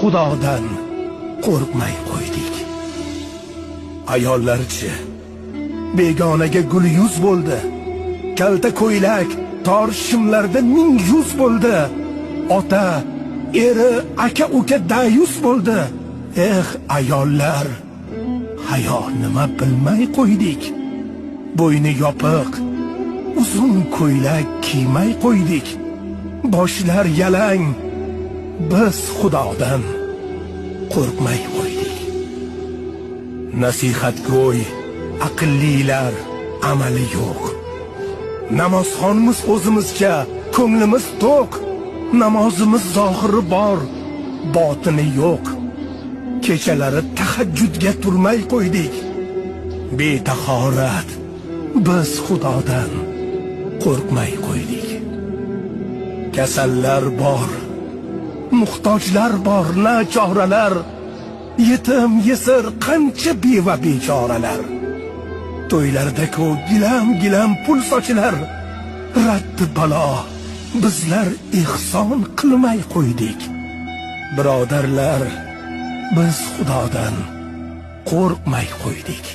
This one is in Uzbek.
Xudodan qo'rqmay qo'ydik. Ayollarchi begonaga gul yuz bo'ldi. Kalta ko'ylak, tor shimlarda ming yuz bo'ldi. Ota, eri, aka uka dayus bo'ldi. Eh, ayollar, hayo nima bilmay qo'ydik. Bo'yni yopiq, uzun ko'ylak kiymay qo'ydik. Boshlar yalang, biz Xudodan qo'rqmay qo'ydik. Nasihatgo'y aqllilar amali yo'q. Namozxonmiz o'zimizcha, ko'nglimiz to'q. Namozimiz zohiri bor, botini yo'q. Kechalari tahajjudga turmay qo'ydik. Betahorat biz Xudodan qo'rqmay qo'ydik. Kasallar bor, muhtojlar bor, nachoralar, yetim, yesir, qancha beva bechoralar. To'ylarda-ku gilam-gilam pul sochilar. Raddi balo, bizlar ehson qilmay qo'ydik. Birodarlar, biz Xudodan qo'rqmay qo'ydik.